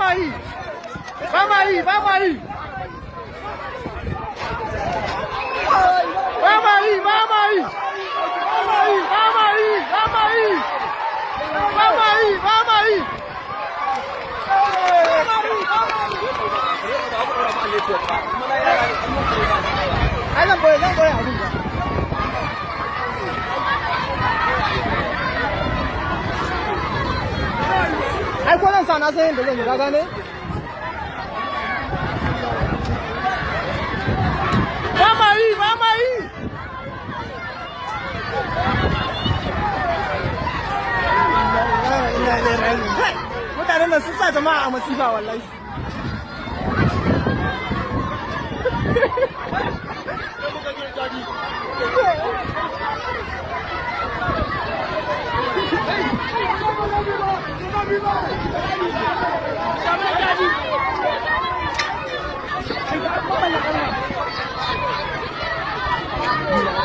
Ma yi, ba ma yi, ba ma yi, ba ma yi, ba ma yi, ba ma yi, ba ma yi, ba ma yi, ba ma yi, ba ma yi. Ai zan boye abin ba. Ai ko zan sa, na san yadda zan yi, ka gane? Ba ma yi, ba ma yi. Mutanen nan sun sa jama'a a masifa wallahi.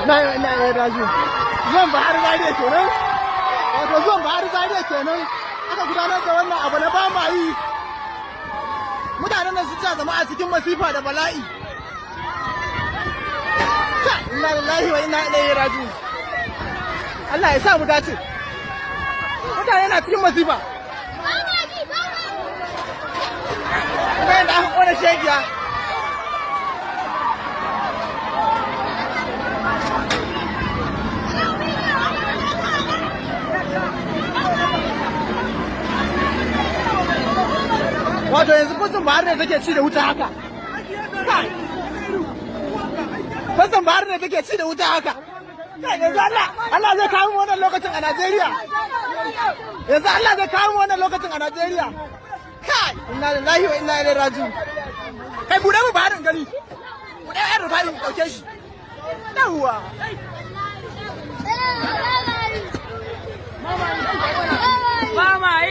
Na raju zuwan Buhari Zariya kenan, wato zuwan Buhari Zariya kenan aka gudanar da wannan abu na ba ma yi. Mutanen nan sun sa jama'a cikin masifa da bala'i. Inna lillahi wa inna ilaihi raji'un. Allah ya sa mu dace. Mutane na cikin masifa kuma yadda aka kona shegiya. Wato yanzu fasin Buhari ne take ci da wuta haka. Fasin Buhari ne take ci da wuta haka. Yanzu Allah zai kawo mu wannan lokacin a Najeriya? Yanzu Allah zai kawo mu wannan lokacin a Najeriya? Kai, inna lillahi wa inna ilaihi raji'un. Kai, bude mu Buhari in gani. Bude yan Rufai mu dauke shi. Yawwa.